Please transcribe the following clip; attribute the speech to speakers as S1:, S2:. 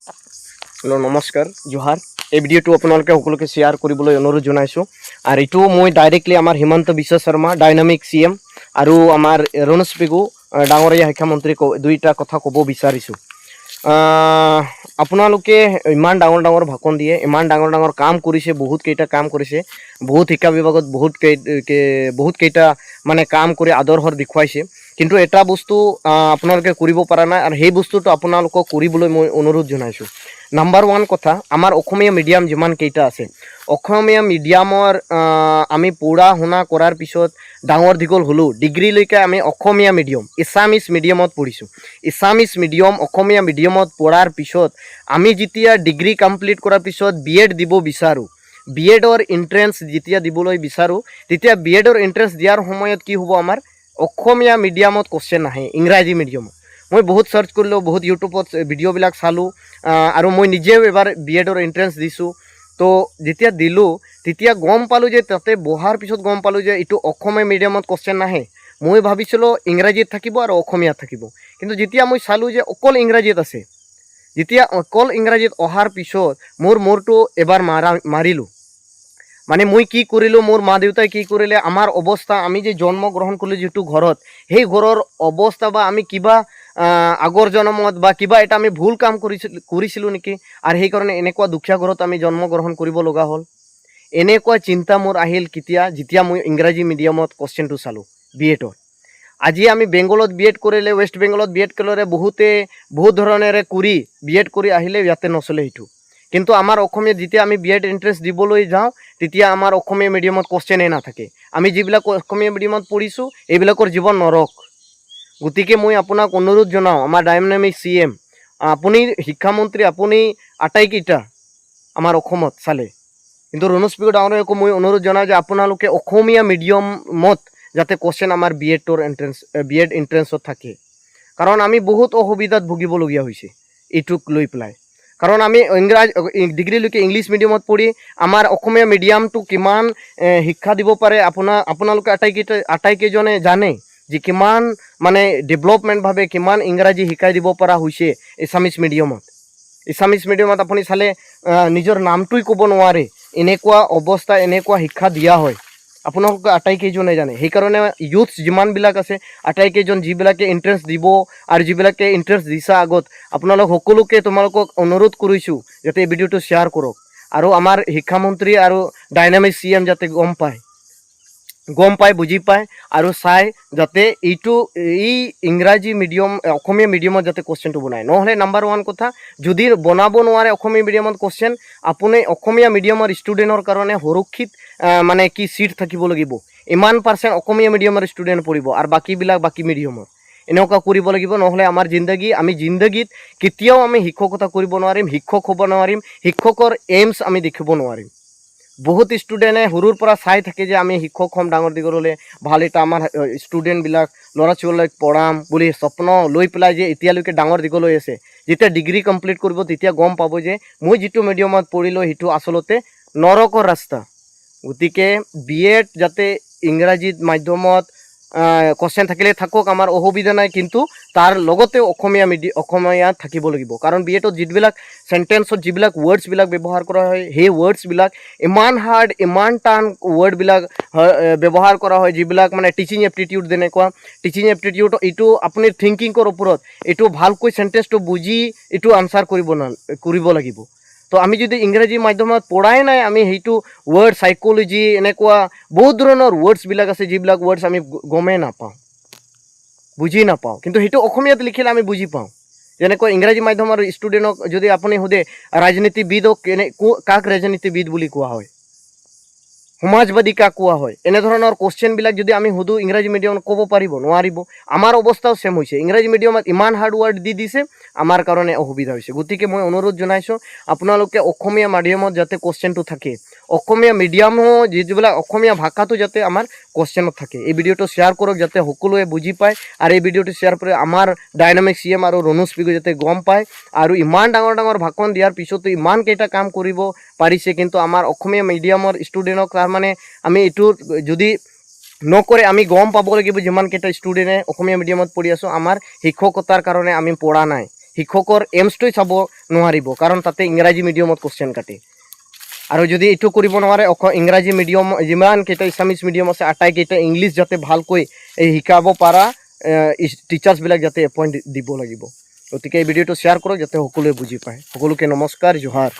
S1: Hello', নমস্কাৰ, জোহাৰ। এই ভিডিঅ'টো আপোনালোকে সকলোকে শ্বেয়াৰ কৰিবলৈ অনুৰোধ জনাইছোঁ। আৰু এইটো মই ডাইৰেক্টলি আমাৰ হিমন্ত বিশ্ব শৰ্মা, ডাইনামিক চিএম, আৰু আমাৰ ৰণোজ পেগু ডাঙৰীয়া শিক্ষামন্ত্ৰী, দুইটা কথা ক'ব বিচাৰিছোঁ। আপোনালোকে ইমান ডাঙৰ ডাঙৰ ভাষণ দিয়ে, ইমান ডাঙৰ ডাঙৰ কাম কৰিছে, বহুত কেইটা কাম কৰিছে, বহুত শিক্ষা বিভাগত বহুত কেইটা মানে কাম কৰি আদৰ্শৰ দেখুৱাইছে। কিন্তু এটা বস্তু আপোনালোকে কৰিব পৰা নাই আৰু সেই বস্তুটো আপোনালোকক কৰিবলৈ মই অনুৰোধ জনাইছোঁ। নাম্বাৰ ওৱান কথা, আমাৰ অসমীয়া মিডিয়াম যিমান কেইটা আছে, অসমীয়া মিডিয়ামৰ আমি পঢ়া শুনা কৰাৰ পিছত ডাঙৰ দীঘল হ'লোঁ, ডিগ্ৰীলৈকে আমি অসমীয়া মিডিয়াম, এছামিছ মিডিয়ামত পঢ়িছোঁ। এছামিছ মিডিয়াম, অসমীয়া মিডিয়ামত পঢ়াৰ পিছত আমি যেতিয়া ডিগ্ৰী কমপ্লিট কৰাৰ পিছত বি এড দিব বিচাৰোঁ, বি এডৰ এণ্ট্ৰেঞ্চ যেতিয়া দিবলৈ বিচাৰোঁ, তেতিয়া বি এডৰ এণ্ট্ৰেঞ্চ দিয়াৰ সময়ত কি হ'ব? আমাৰ অসমীয়া মিডিয়ামত কুৱেশ্যন নাহে, ইংৰাজী মিডিয়ামত। মই বহুত চাৰ্চ কৰিলোঁ, বহুত ইউটিউবত ভিডিঅ'বিলাক চালোঁ আৰু মই নিজেও এবাৰ বি এডৰ এণ্ট্ৰেঞ্চ দিছোঁ। তো যেতিয়া দিলোঁ, তেতিয়া গম পালোঁ যে তাতে বহাৰ পিছত গম পালোঁ যে এইটো অসমীয়া মিডিয়ামত কুৱেশ্যন নাহে। মই ভাবিছিলোঁ ইংৰাজীত থাকিব আৰু অসমীয়াত থাকিব, কিন্তু যেতিয়া মই চালোঁ যে অকল ইংৰাজীত আছে, যেতিয়া অকল ইংৰাজীত অহাৰ পিছত মোৰ মূৰটো এবাৰ মাৰিলোঁ। মানে মই কি কৰিলোঁ, মোৰ মা দেউতাই কি কৰিলে, আমাৰ অৱস্থা, আমি যে জন্ম গ্ৰহণ কৰিলোঁ যিটো ঘৰত, সেই ঘৰৰ অৱস্থা বা আমি কিবা আগৰ জন্মত বা কিবা এটা আমি ভুল কাম কৰিছিলোঁ নেকি আৰু সেইকাৰণে এনেকুৱা দুখীয়া ঘৰত আমি জন্মগ্ৰহণ কৰিব লগা হ'ল? এনেকুৱা চিন্তা মোৰ আহিল কেতিয়া? যেতিয়া মই ইংৰাজী মিডিয়ামত কুৱেশ্যনটো চালোঁ বি এডৰ। আজি আমি বেংগলত বি এড কৰিলে, ৱেষ্ট বেংগলত বি এড কৰিলে, বহুতে বহুত ধৰণেৰে কৰি বি এড কৰি আহিলে ইয়াতে নচলে সেইটো। কিন্তু আমাৰ অসমীয়াত যেতিয়া আমি বি এড এণ্ট্ৰেঞ্চ দিবলৈ যাওঁ, তেতিয়া আমাৰ অসমীয়া মিডিয়ামত কুৱেশ্যনেই নাথাকে। আমি যিবিলাক অসমীয়া মিডিয়ামত পঢ়িছোঁ, এইবিলাকৰ জীৱন নৰক। গতিকে মই আপোনাক অনুৰোধ জনাওঁ, আমাৰ ডাইনামিক চিএম, আপুনি শিক্ষামন্ত্ৰী, আপুনি আটাইকেইটা আমাৰ অসমত চালে, কিন্তু ৰণোজ পেগু ডাঙৰীয়াকো মই অনুৰোধ জনাওঁ যে আপোনালোকে অসমীয়া মিডিয়ামত যাতে কুৱেশ্যন আমাৰ বি এডৰ এণ্ট্ৰেঞ্চ, বি এড এণ্ট্ৰেঞ্চত থাকে। কাৰণ আমি বহুত অসুবিধাত ভুগিবলগীয়া হৈছে এইটোক লৈ পেলাই। কাৰণ আমি ডিগ্ৰীলৈকে ইংলিছ মিডিয়ামত পঢ়ি আমাৰ অসমীয়া মিডিয়ামটো কিমান শিক্ষা দিব পাৰে, আপোনালোকে আটাইকেইজনে জানে যে কিমান মানে ডেভেলপমেণ্টভাৱে কিমান ইংৰাজী শিকাই দিব পৰা হৈছে এছামিছ মিডিয়ামত। এছামিছ মিডিয়ামত আপুনি চালে নিজৰ নামটোই ক'ব নোৱাৰে, এনেকুৱা অৱস্থা, এনেকুৱা শিক্ষা দিয়া হয়। আপোনালোকে আটাইকেইজনে জানে। সেইকাৰণে ইউথ যিমানবিলাক আছে, আটাইকেইজন যিবিলাকে এণ্ট্ৰেঞ্চ দিব আৰু যিবিলাকে এণ্ট্ৰেঞ্চ দিছা আগত, আপোনালোক সকলোকে তোমালোকক অনুৰোধ কৰিছোঁ যাতে এই ভিডিঅ'টো শ্বেয়াৰ কৰক আৰু আমাৰ শিক্ষামন্ত্ৰী আৰু ডাইনামিক চিএম যাতে গম পায়, বুজি পায় আৰু চাই যাতে এইটো এই ইংৰাজী মিডিয়াম, অসমীয়া মিডিয়ামত যাতে কুৱেশ্যনটো বনায়। নহ'লে নাম্বাৰ ওৱান কথা, যদি বনাব নোৱাৰে অসমীয়া মিডিয়ামত কুৱেশ্যন, আপুনি অসমীয়া মিডিয়ামৰ ষ্টুডেণ্টৰ কাৰণে সুৰক্ষিত মানে কি চিট থাকিব লাগিব, ইমান পাৰ্চেণ্ট অসমীয়া মিডিয়ামৰ ষ্টুডেণ্ট পঢ়িব আৰু বাকীবিলাক বাকী মিডিয়ামৰ, এনেকুৱা কৰিব লাগিব। নহ'লে আমাৰ জিন্দগী, আমি জিন্দগীত কেতিয়াও আমি শিক্ষকতা কৰিব নোৱাৰিম, শিক্ষক হ'ব নোৱাৰিম, শিক্ষকৰ এইমছ আমি দেখিব নোৱাৰিম। বহুত ষ্টুডেণ্টে সৰুৰ পৰা চাই থাকে যে আমি শিক্ষক হ'ম, ডাঙৰ দীঘল হ'লে ভাল এটা আমাৰ ষ্টুডেণ্টবিলাক, ল'ৰা ছোৱালীক পঢ়াম বুলি স্বপ্ন লৈ পেলাই যে এতিয়ালৈকে ডাঙৰ দীঘল হৈ আছে, যেতিয়া ডিগ্ৰী কমপ্লিট কৰিব, তেতিয়া গম পাব যে মই যিটো মিডিয়ামত পঢ়িলোঁ, সেইটো আচলতে নৰকৰ ৰাস্তা। গতিকে বি এড যাতে ইংৰাজীত মাধ্যমত কুৱেশ্যন থাকিলে থাকক, আমাৰ অসুবিধা নাই, কিন্তু তাৰ লগতেও অসমীয়াত থাকিব লাগিব। কাৰণ বি এডত যিবিলাক চেণ্টেন্সত যিবিলাক ৱৰ্ডছবিলাক ব্যৱহাৰ কৰা হয়, সেই ৱৰ্ডছবিলাক ইমান হাৰ্ড, ইমান টান ৱৰ্ডবিলাক ব্যৱহাৰ কৰা হয়, যিবিলাক মানে টিচিং এপ্টিটিউড, যেনেকুৱা টিচিং এপ্টিটিউড, এইটো আপুনি থিংকিঙৰ ওপৰত, এইটো ভালকৈ চেণ্টেন্সটো বুজি এইটো আনচাৰ কৰিব লাগিব। তো আমি যদি ইংৰাজী মাধ্যমত পঢ়াই নাই, আমি সেইটো ৱৰ্ড, চাইক'লজি, এনেকুৱা বহুত ধৰণৰ ৱৰ্ডছবিলাক আছে, যিবিলাক ৱৰ্ডছ আমি গমেই নাপাওঁ, বুজি নাপাওঁ। কিন্তু সেইটো অসমীয়াত লিখিলে আমি বুজি পাওঁ। যেনেকৈ ইংৰাজী মাধ্যমৰ ষ্টুডেণ্টক যদি আপুনি সোধে, ৰাজনীতিবিদক কাক ৰাজনীতিবিদ বুলি কোৱা হয়, সমাজবাদী কাক কোৱা হয়, এনেধৰণৰ কুৱেশ্যনবিলাক যদি আমি সোধোঁ, ইংৰাজী মিডিয়ামত ক'ব পাৰিব? নোৱাৰিব। আমাৰ অৱস্থাও ছেম হৈছে। ইংৰাজী মিডিয়ামত ইমান হাৰ্ড ৱৰ্ড দি দিছে, আমাৰ কাৰণে অসুবিধা হৈছে। গতিকে মই অনুৰোধ জনাইছোঁ, আপোনালোকে অসমীয়া মাধ্যমত যাতে কুৱেশ্যনটো থাকে, অসমীয়া মিডিয়ামো যিবিলাক অসমীয়া ভাষাটো যাতে আমাৰ কুৱেশ্যনত থাকে। এই ভিডিঅ'টো শ্বেয়াৰ কৰক যাতে সকলোৱে বুজি পায় আৰু এই ভিডিঅ'টো শ্বেয়াৰ কৰি আমাৰ ডাইনামিক চিএম আৰু ৰণোজ পেগু যাতে গম পায়। আৰু ইমান ডাঙৰ ডাঙৰ ভাষণ দিয়াৰ পিছতো ইমান কেইটা কাম কৰিব পাৰিছে, কিন্তু আমাৰ অসমীয়া মিডিয়ামৰ ষ্টুডেণ্টক তাৰমানে আমি এইটো যদি নকৰে, আমি গম পাব লাগিব, যিমানকেইটা ষ্টুডেণ্টে অসমীয়া মিডিয়ামত পঢ়ি আছোঁ, আমাৰ শিক্ষকতাৰ কাৰণে আমি পঢ়া নাই। শিক্ষকৰ এমছটোৱে চাব নোৱাৰিব, কাৰণ তাতে ইংৰাজী মিডিয়ামত কুৱেশ্যন কাটে। আৰু যদি এইটো কৰিব নোৱাৰে, ইংৰাজী মিডিয়াম যিমানকেইটা এছামিছ মিডিয়াম আছে, আটাইকেইটা ইংলিছ যাতে ভালকৈ এই শিকাব পৰা টিচাৰ্ছবিলাক যাতে এপইণ্ট দিব লাগিব। গতিকে এই ভিডিঅ'টো শ্বেয়াৰ কৰক, যাতে সকলোৱে বুজি পায়। সকলোকে নমস্কাৰ, জোহাৰ।